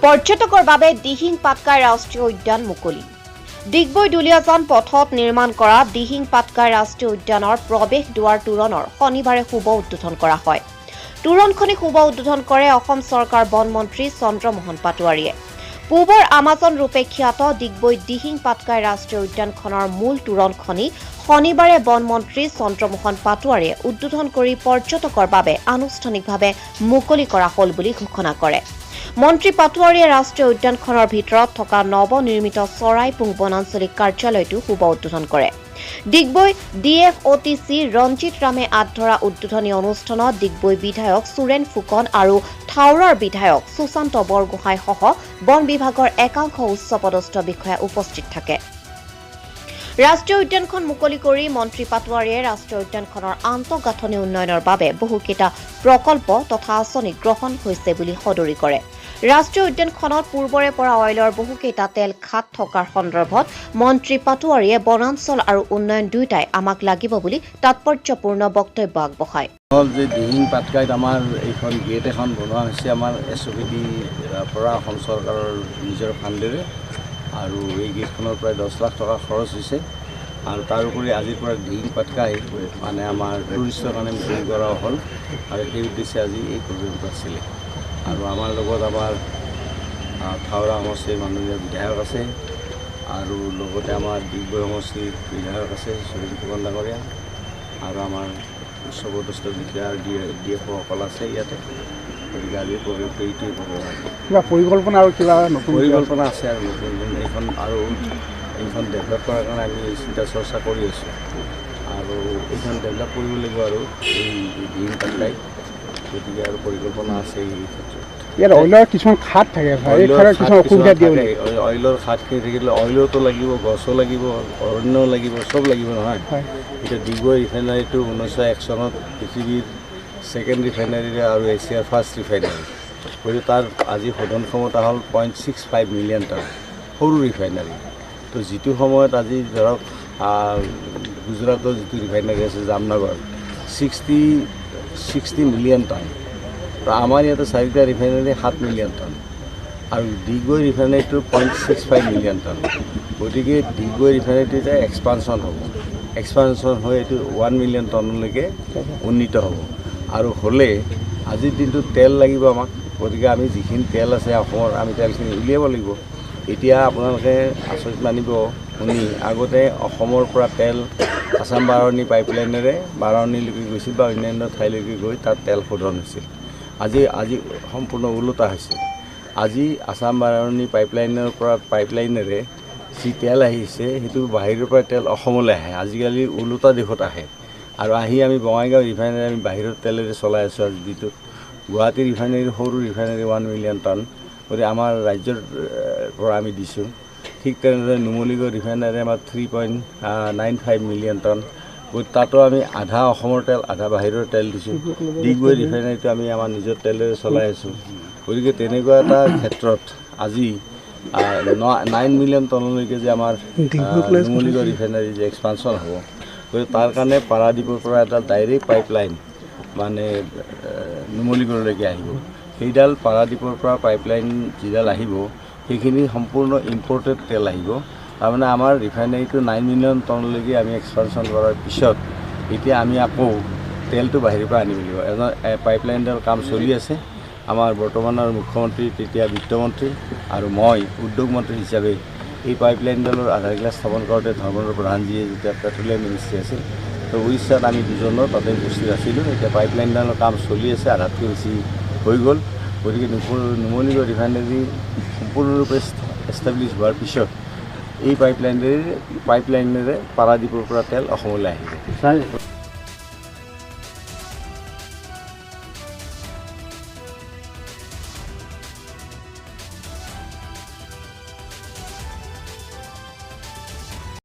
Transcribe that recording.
পৰ্যটকৰ বাবে দিহিং পাটকাই ৰাষ্ট্ৰীয় উদ্যান মুকলি। ডিগবৈ দুলীয়াজান পথত নিৰ্মাণ কৰা দিহিং পাটকাই ৰাষ্ট্ৰীয় উদ্যানৰ প্ৰৱেশ দুৱাৰ তোৰণৰ শনিবাৰে শুভ উদ্বোধন কৰা হয়। তোৰণখনি শুভ উদ্বোধন কৰে অসম চৰকাৰ বনমন্ত্ৰী চন্দ্ৰমোহন পাটোৱাৰীয়ে। পূবৰ আমাজন ৰূপে খ্যাত ডিগবৈ দিহিং পাটকাই ৰাষ্ট্ৰীয় উদ্যানখনৰ মূল তোৰণখনি শনিবাৰে বনমন্ত্ৰী চন্দ্ৰমোহন পাটোৱাৰীয়ে উদ্বোধন কৰি পৰ্যটকৰ বাবে আনুষ্ঠানিকভাৱে মুকলি কৰা হ'ল বুলি ঘোষণা কৰে। মন্ত্ৰী পাটোৱাৰীয়ে ৰাষ্ট্ৰীয় উদ্যানখনৰ ভিতৰত থকা নৱনিৰ্মিত চৰাইপুং বনাঞ্চলিক কাৰ্যালয়টো শুভ উদ্বোধন কৰে। Digboi D F O T C Ranjit ৰামে আঁত ধৰা উদ্বোধনী অনুষ্ঠানত ডিগবৈ বিধায়ক সুৰেন ফুকন আৰু থাওৰাৰ বিধায়ক সুশান্ত বৰগোহাঁইসহ বন বিভাগৰ একাংশ উচ্চপদস্থ বিষয়া উপস্থিত থাকে। ৰাষ্ট্ৰীয় উদ্যানখন মুকলি কৰি মন্ত্ৰী পাটোৱাৰীয়ে ৰাষ্ট্ৰীয় উদ্যানখনৰ আন্তঃগাঁথনি উন্নয়নৰ বাবে বহুকেইটা প্ৰকল্প তথা আঁচনি গ্ৰহণ হৈছে বুলি সদৰি কৰে। ৰাষ্ট্ৰীয় উদ্যানখনত পূৰ্বৰে পৰা অইলৰ বহুকেইটা তেল খাত থকাৰ সন্দৰ্ভত মন্ত্ৰী পাটোৱাৰীয়ে বনাঞ্চল আৰু উন্নয়ন দুয়োটাই আমাক লাগিব বুলি তাৎপৰ্যপূৰ্ণ বক্তব্য আগবঢ়ায়। যে দিহিং পাটকাইত আমাৰ এইখন গেট এখন বনোৱা হৈছে আমাৰ এছ অ' পি ডিৰ পৰা অসম চৰকাৰৰ নিজৰ ফাণ্ডেৰে, আৰু এই গেটখনৰ প্ৰায় 10 লাখ টকা খৰচ হৈছে। আৰু তাৰোপৰি আজিৰ পৰা দিহিং পাটকাই মানে আমাৰ টুৰিষ্টৰ কাৰণে মুকলি কৰা হ'ল, আৰু সেই উদ্দেশ্যে আজি এই প্ৰগ্ৰেমটো আছিলে। আৰু আমাৰ লগত আমাৰ থাওৰা সমষ্টিৰ মাননীয় বিধায়ক আছে, আৰু লগতে আমাৰ ডিগবৈ সমষ্টিৰ বিধায়ক আছে সুৰেন ফুকন ডাঙৰীয়া, আৰু আমাৰ উচ্চপদস্থ বিষয়া ডি এফ অ'সকল আছে ইয়াতে। গতিকে আজিৰ প্ৰগ্ৰেমটো এইটোৱেই প্ৰগ্ৰেম। কিবা পৰিকল্পনা আৰু কিবা নতুন পৰিকল্পনা আছে আৰু নতুন এইখন আৰু এইখন ডেভেলপ কৰাৰ কাৰণে আমি চিন্তা চৰ্চা কৰি আছোঁ, আৰু এইখন ডেভেলপ কৰিব লাগিব আৰু এই দিহিং পাটকাই। গতিকে আৰু পৰিকল্পনা আছে এই ক্ষেত্ৰত। ইয়াত অইলৰ কিছুমান খাত থাকে, অইলৰ খাতখিনি থাকিলে অইলতো লাগিব, গছো লাগিব, অৰণ্যও লাগিব, চব লাগিব নহয়। এতিয়া ডিগবৈ ৰিফাইনাৰীটো 1901 চনত পৃথিৱীৰ ছেকেণ্ড ৰিফাইনাৰী আৰু এছিয়াৰ ফাৰ্ষ্ট ৰিফাইনাৰী। গতিকে তাৰ আজি শোধন ক্ষমতা হ'ল 0.65 মিলিয়ন টন, সৰু ৰিফাইনাৰী। তো যিটো সময়ত আজি ধৰক গুজৰাটৰ যিটো ৰিফাইনাৰী আছে জামনগৰ, 60 মিলিয়ন টন। তো আমাৰ ইয়াতে চাৰিটা ৰিফাইনাৰী 7 মিলিয়ন টন, আৰু ডিগবৈ ৰিফাইনাৰীটো 0.65 মিলিয়ন টন। গতিকে ডিগবৈ ৰিফাইনাৰীটো এতিয়া এক্সপানশ্যন হ'ব, এক্সপানশ্যন হৈ এইটো 1 মিলিয়ন টনলৈকে উন্নীত হ'ব। আৰু হ'লে আজিৰ দিনটোত তেল লাগিব আমাক, গতিকে আমি যিখিনি তেল আছে অসমৰ আমি তেলখিনি উলিয়াব লাগিব। এতিয়া আপোনালোকে আচৰিত মানিব শুনি, আগতে অসমৰ পৰা তেল আছাম বাৰাণী পাইপলাইনেৰে বাৰাণীলৈকে গৈছিল বা অন্যান্য ঠাইলৈকে গৈ তাত তেল শোধন হৈছিল। আজি সম্পূৰ্ণ ওলোটা হৈছে। আজি আছাম বাৰাণী পাইপলাইনৰ পৰা পাইপলাইনেৰে যি তেল আহিছে সেইটো বাহিৰৰ পৰা তেল অসমলৈ আহে, আজিকালি ওলোটা দিশত আহে। আৰু আহি আমি বঙাইগাঁও ৰিফাইনাৰী আমি বাহিৰৰ তেলেৰে চলাই আছোঁ আজিৰ দিনটোত। গুৱাহাটী ৰিফাইনাৰী সৰু ৰিফাইনাৰী 1 মিলিয়ন টন, গতিকে আমাৰ ৰাজ্যৰ পৰা আমি দিছোঁ। ঠিক তেনেদৰে নুমলীগড় ৰিফাইনাৰী আমাৰ 3.95 মিলিয়ন টন, গতিকে তাতো আমি আধা অসমৰ তেল আধা বাহিৰৰ তেল দিছোঁ। ডিগবৈ ৰিফাইনাৰীটো আমি আমাৰ নিজৰ তেলেৰে চলাই আছোঁ। গতিকে তেনেকুৱা এটা ক্ষেত্ৰত আজি 9 মিলিয়ন টনলৈকে যে আমাৰ নুমলীগড় ৰিফাইনাৰী যে এক্সপানশ্যন হ'ব, গতিকে তাৰ কাৰণে পাৰাদ্বীপৰ পৰা এটা ডাইৰেক্ট পাইপলাইন মানে নুমলীগড়লৈকে আহিব। সেইডাল পাৰাদ্বীপৰ পৰা পাইপলাইন যিডাল আহিব সেইখিনি সম্পূৰ্ণ ইম্পৰ্টেড তেল আহিব। তাৰমানে আমাৰ ৰিফাইনাৰীটো 9 মিলিয়ন টনলৈকে আমি এক্সপানশ্যন কৰাৰ পিছত এতিয়া আমি আকৌ তেলটো বাহিৰৰ পৰা আনিব লাগিব। এজন পাইপলাইনডাল কাম চলি আছে। আমাৰ বৰ্তমানৰ মুখ্যমন্ত্ৰী, তেতিয়া বিত্তমন্ত্ৰী আৰু মই উদ্যোগ মন্ত্ৰী হিচাপে এই পাইপলাইনডালৰ আধাৰশিলা স্থাপন কৰোঁতে ধৰ্মেন্দ্ৰ প্ৰধানজীয়ে যেতিয়া পেট্ৰলিয়াম মিনিষ্ট্ৰী আছিল, তো উৰিষ্যাত আমি দুজনৰ তাতে উপস্থিত আছিলোঁ। এতিয়া পাইপলাইনডালৰ কাম চলি আছে, আধাতকৈ বেছি হৈ গ'ল। গতিকে নুমলীগড় ৰিফাইনাৰী সম্পূৰ্ণৰূপে এষ্টাব্লিছ হোৱাৰ পিছত এই পাইপলাইনেৰে পাৰাদ্বীপৰ পৰা তেল অসমলৈ আহিব।